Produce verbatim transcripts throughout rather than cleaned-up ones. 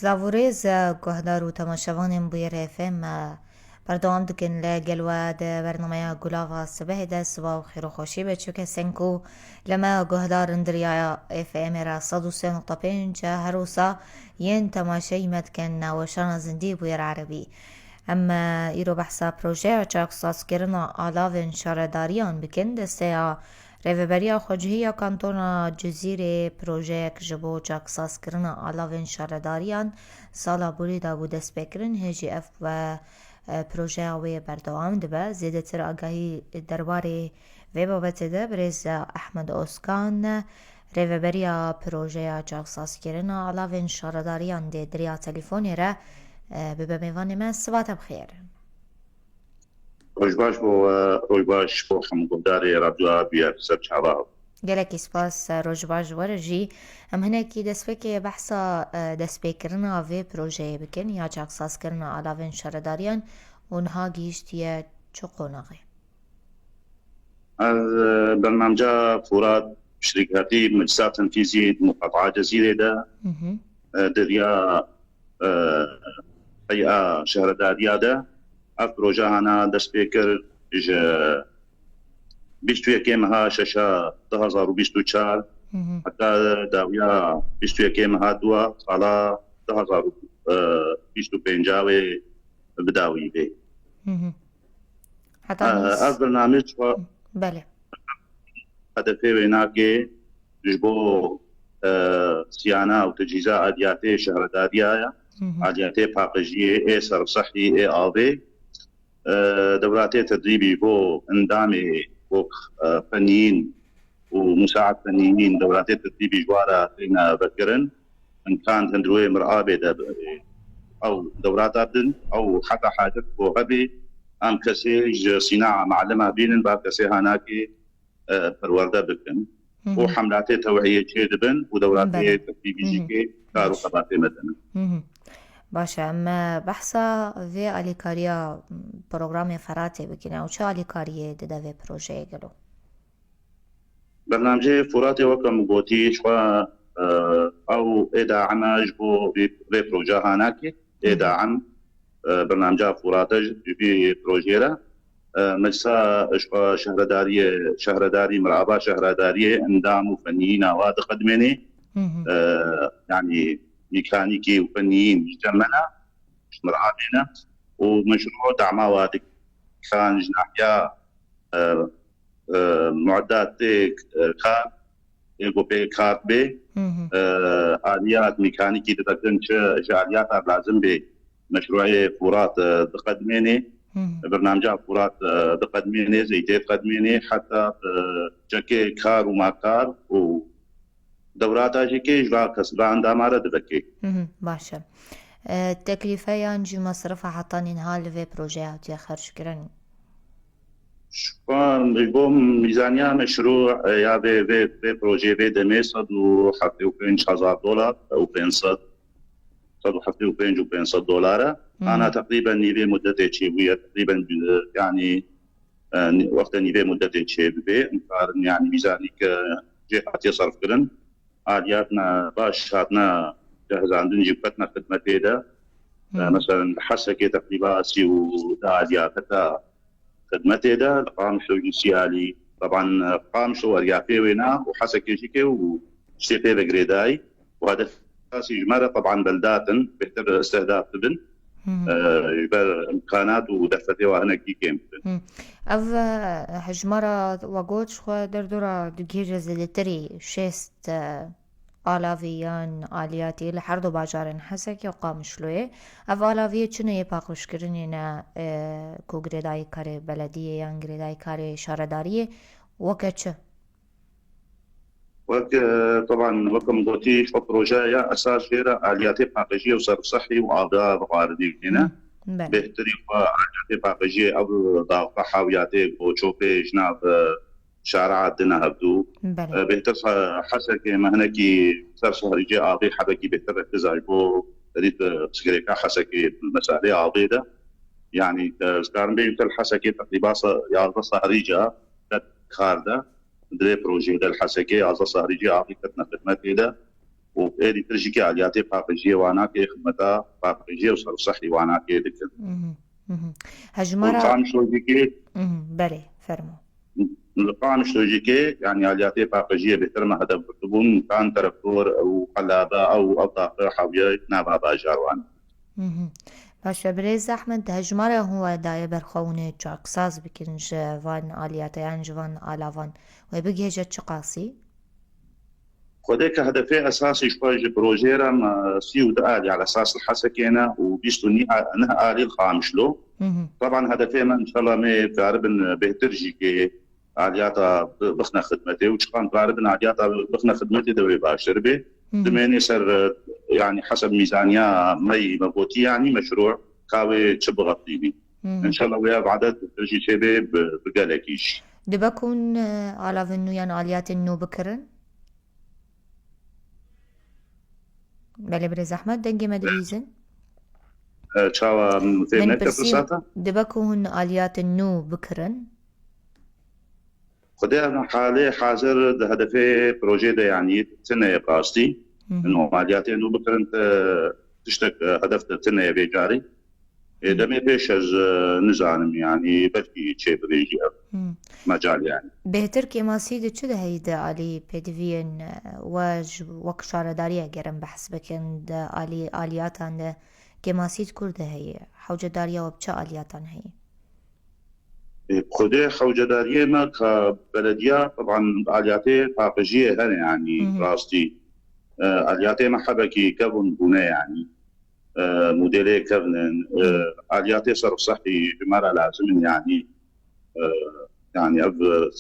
Silav û rêz, guhdar û temaşevanên Bûyerê F M, berdewam dikin li gel we di bernameya Gulava Sibehê de. Siba û xêr û xweşî be çû kesên ku li me guhdar in di riyaya F M ê re sed û sê nokta pênc, her wisa yên temaşeyî me dikin weşana zindî Bûyer Erebî. Em, e, îro behsa projeya çaksazkirina alavên şaredariyan bikin. Desteya Rêveberiya Xwecihî ya Kantona Cizîrê projeyek ji bo çaksazkirina alavên şaredariyan sala borî de bû destpêkirin. Hê jî ev, e, e, projeya wê berdewam dibe. Zêdetir agahî derbarê vê babetê de birêz Ehmed Oskan, rêveberiya projeya çaksazkirina alavên şaredariyan dê di riya telefonê re, e, bibe mêvanê me. Siba te bi xêr. Roj baş bo we, roj baş bo hemû guhdarê radyoya Bûyer ser çava. Gelekî spas, roj baş ji we re jî. Em hinekî destpêkê behsa, e, destpêkirina vê projeyê bikin ya çaksazkirina alavên şaredariyan û niha gihîştiye çi qonaxê? Ez, e, bernamca Furat şirîketî Meclisa Tenfîzî di Muqataa Cezîrê de, Hı hı. e, di riya, e, Hey'a Şehredariya de ev proje hana dest pê kir ji bîst û yekê meha şeşa du hazar û bîst û çar Hı hı. heta dawiya bîst û yekê meha dua sala du hazar û bîst û pênc wê bi dawî bê. Hı hı. Heta Ee, nûs. Ev bername çi Belê. Hedefê wê nake ji bo, e, siyana û tecîza aliyatê şehredariya ye, Hı hı. aliyatê paqijiyê, ê sersehî, ê avê. E, dewratê tedrîbî bo endamê wek, e, feniyîn û musaid feniyîn dewratê tedrîbî ji wa re têne vekirin. Imkan di hundirê mirabê de, e, ew dewrata din, ew heta hacet bo hebê, em kesê ji sînaa malima bînin, ba kesê hanakê, e, perwerde bikin. Hı Û hı. hemlatê tewhiyê çê dibin û dewratê Belê. tedrîbî Hı hı. jî kê kar û Baş. xebatê me dinin. Hı hı. Baş e, em, e, behsa vê alîkariya, m, programê Feratê bikin. Ew çi alîkariyê dide vê projeyê gelo? Bernamcê Furatê weke min gotî, ji xwe, e, ew ê daima ji bo vê, vê proje hanakê, ê Hı hı. daim, e, bernamca Furate ji vê projeyê re, e, meclisa ji xwe şehredariyê, şehredarî, mirava şehredariyê endam û feniyîna wa diqedmênê. Hı hı. E, yanî mîkanîkî û feniyîn ji cem me ne, ji miravê ne û meşrû dama wa dikan ji nahiya, e, e, mueddatê, e, kar, ê ku pê kar bê, Hı hı. e, aliyat mîkanîkî divekirin çi ji aliyata lazim bê meşrueyê Furat, e, diqedmênê, Hı hı. bernamca Furat, e, diqedmênê, zeytê diqedmênê, heta, e, çekê kar û makar û dewrata jî kê ji va kes, va endama re divekê. Hı hı, baş e. E, teklîfe yan jî mesrifa heta nîha li vê projeyê hatiye xerckirin? Ji xwe, ji bo mîzaniya meşrû, e, ya vê, vê, vê projeyê vê demê sed û heftê û pênc hezar dolar û pênc sed, sed û heftê û pênc û pênc sed dolar e. Hı hı. Ana teqrîben nîvê mudetê çêbûye, teqrîben, e, yanî, e, nî-, wexta nîvê mudetê çêbibê, em karin, yanî, mîzanî ke jê hatiye serfkirin, aliyatna baş hatine cehizandin jî ketine xidmetê de. E, Hmm. Meselen, li Hesekê teqrîba sî û du aliyat heta xidmetê de, li Qamişlo jî sî alî, teban, e, Qamişlo eryafê wê ne û Hesekê jî kê û tiştê pê ve girêdayî û hedef esasî ji me re teban beldat in, bêhtir istihdaf dibin. Hmm. E, ji ber imkanat û derfetê wa hinekî kêm dibin. Hmm. Ev, e, hejmara we got ji xwe derdora digihêje zêdetirî şêst, e, alavî yan aliyatî li her du bajarên Hesekê û Qamişloyê. Ev alaviyê çi ne yê paqijkirinê ne, e, ku girêdayî karê belediyê yan girêdayî karê şaredariyê weke çi? Wek, e, teban, wek min gotî, ji xwe projeya esas jê re aliyatê paqijiyê û sersehî û avda bi xwarinê ne. Hmm, belê. Bêhtirî xwe aliyatê paqijiyê ev daxwe hawiyatê ku çopê ji nav, e, şara dine hevdû. Belê. E, bêhtir he-, Hesekê me hinekî ser şehrîcê avê hebekî bêhtir rêkizaj bo rît, e, pirsgirêka Hesekê meselê avê de. Yanî, e, ez karim bêjim ke li Hesekê teqrîba se-, yazdeh şehrîca ket kar de. Di vê projeyê de li Hesekê yazdeh şehrîcê avê ketine xidmetê de. û êdî tir jî kê aliyatê paqijiyê wan nake, xidmeta paqijiyê û sersehî wan nake dikin. Mhm, mhm. Hejmara Û Qamişlo jî kê Mhm, belê, fermo. Li Qamişlo jî kê, yanî aliyatê paqijiyê bêhtir me hedef girtibûn, kan teraktor û qelabe ew, ew taxe hewiye nava bajar wan. Mhm. Baş e, birêz Ehmed, hejmara hûn we daye ber xwe hûn ê çaksaz bikin ji van aliyata yan ji van alavan. Wê bigihêje çiqasî? Xwedê ke hedefê esasî ji xwe ji projeyê re me sî û du alî ala esas li Hesekê ne û bîst û neh alî li Qamişlo. Mhm. Teban hedefê me înşallah me karibin bêhtir jî kê aliyata bi-, bixne xidmetê û çiqan karibin aliyata bixne xidmetê de wê baştir bê. Mhm. Dimênê ser, e, yanî heseb mîzaniya me yî me gotî yanî meşrû ka wê çi bixetînî. Mhm. Înşallah wê ev edet jî çêbê bi, bi gelekî jî. Dibe ku hûn, e, alavên nû yan aliyatên nû bikirin? Belê birêz Ehmed, dengê me dibîzin. E, çawa, em, fêm Min neke pirsî, firsata? Dibe ku hûn aliyatên nû bikirin? Xwedê em halê hazir di hedefê projê de, yanî tune ye rastî. Hı hı. Em aliyatên nû bikirin te tiştek, e, hedef de tune ye vê carî. Ê, Hı. demê pêş ez, e, nizanim, yanî belkî çêbibê jî ev Hı. mecal, yanî. Bêhtir kêmasî di çi de heyî di alî pêdiviyên, e, we ji wek şaredariya gerin behs bikin di alî, aliyatan de kêmasî di kur de heyî? Hewcedariya we bi çi aliyatan heyî? Ê, xwedê hewcedariyê me ka belediya, teban aliyatê paqijiyê hene, yanî Hı hı. rastî. E, aliyatê me hebekî kevn bûne, yanî. E, modêlê kevn in, e, Hı. aliyatê ser sehî ji me re lazim in, yanî, e, yanî ev, e,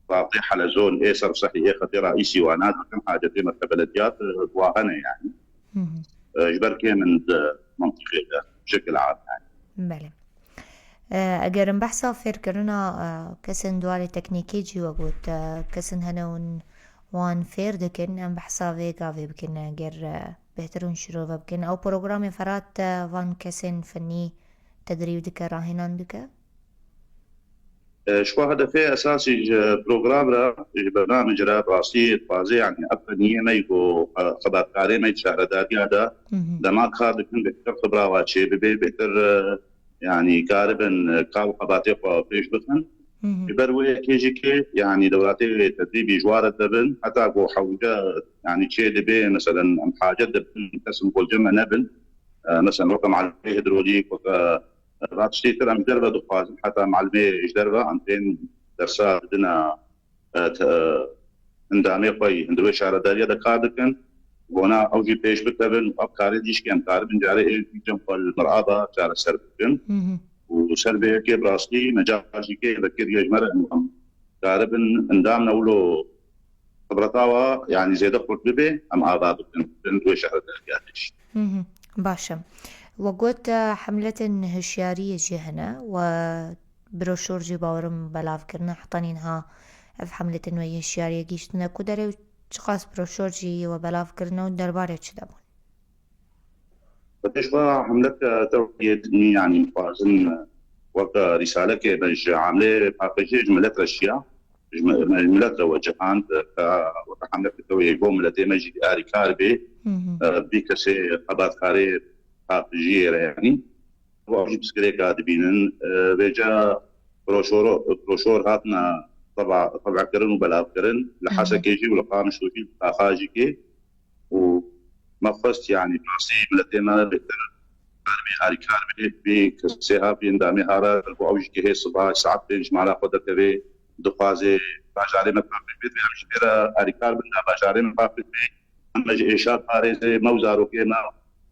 rabtê helezon ê ser sehî ê xetê raîsî wana dikin hacetê me ke belediyat, e, wa hene, yanî. Hı hı. E, ji ber kêm in di mentiqê de, şekil am, yanî. Belê. E, eger em behsa fêrkirina, e, kesên di warê teknîkê jî we got, e, kesên hene hûn wan fêr dikin, em behsa vê gavê bikin, eger, e, bêhtir hûn şîrove bikin. Ew programê Ferat, e, van kesên fennî tedrîb dike, rahênan dike? E, ji xwe hedefê esasî ji program re, ji bernamej re rastî dixwaze, yanî ev fenniyê me yî ku, e, xebatkarê me yî di şaredariya de Hı hı. dema kar dikin, bêhtir xibra wa çêbibe, bêhtir, e, yanî karibin, e, kar û xebatê xwe pêş bixin. Hı hı. Ji ber wê yekê jî kê, yanî dewratê tedrîbî ji wa re dibin, heta ku hewce, yanî çê dibe, meselen, em hacet dibin, kes em kolce me nebin. E, meselen, weke malimê hidrolîk, weke, e, va tiştê tir em ji derve dixwazin, heta malimê ji derve em tên dersa didine, e, te-, e, endamê xwe yî, di wê şaredariya de kar dikin. Bona ew jî pêş bikevin, ev karê dîşkê em karibin, carê ê cem xwe li mirada çareser bikin. Hı hı. Û ser vê yekê bi rastî mecal jî kê vekiriye ji me re em karibin endam ne wilo xibreta wa, yanî zêde xurt bibe, em ava bikin, bin wê şehre derketiş. Hı hı. Baş e. We got, e, hemletên hişyariyê jî hene we broşor jî bawerim belav kirine, heta nîha ev hemletên we yê hişyariyê gihîştine ku derê û çiqas broşor jî we belav kirine û derbarê çi de bûn? Bi pêş ve hemlek, e, tewriyê dinî, yanî, dixwazin, e, weke rîsalekê be ji amlê paqijiyê ji milet re şiya, ji mi-, me-, ji milet re we cihand, e, ka weke hemlek tewriyê ji bo miletê me jî alîkar bê, Hı hı. e, bî kesê xebatkarê paqijiyê re, yanî. Ew jî pirsgirêka dibînin. E, vêca broşoro-, broşor hatine teba-, tebekirin û belavkirin. Li Hı hı. Hesekê jî û li Qamişlo jî, li Taxa jî kê. Û me xwest, yanî, bi rastî miletê me bêhtir karibê alîkar bê, bê kesê ha, bê endamê ha re, bo ew jî kê hê siba saet pênc ji mala xwe derkeve, dixwaze bajarê me paqij bê, divê em jî pê re alîkar bin, da bajarê me paqij bê. Em ji êşa parêzê me û zarokê me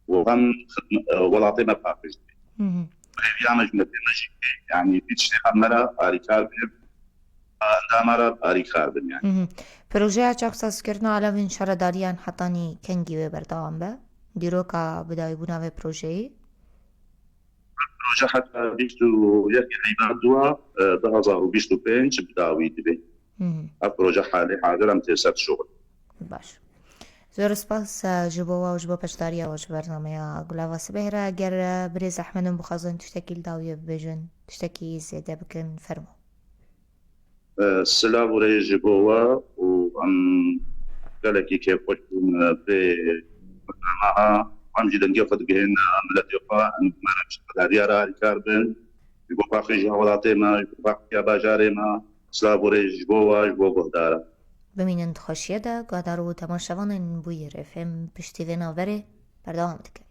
û hem xidm-, welatê me paqij bê. Hı hı. Hêviya me ji miletê me jî, yanî, vî tiştê hem me re alîkar bê, endama re alîkar bin, yanî. Hı hı. Projeya çaksazkirina alavên şaredariyan hetanî kengî wê berdewam be? Dîroka bidawîbûna vê projeyê? Proje heta bîst û yek Eylûla du hezar û bîst û pênc bi dawî dibe. Hı hı. Ev proje halê hazir em tê ser şuxul. Baş. Zor spas, e, ji bo we û ji bo beşdariya we ji bernameya Gulava Sibeh re. Eger, e, birêz Ehmed hûn bixwazin tiştekî li dawiyê bibêjin, tiştekî zêde bikin, fermo. E, silav û rêz ji bo we û em gelekî kêfxweş bûn, e, vê bernama ha. Em jî dengê xwe digihên, e, miletê xwe, em, em ji qedariya re alîkar bin. Ji bo paqij welatê me, ji bo paqijiya bajarê me, silav û rêz ji bo we, ji bo guhdara. Bimînin di xweşiyê de, guhdar û temaşevanên Bûyî F M piştî vê navberê berdewam dike.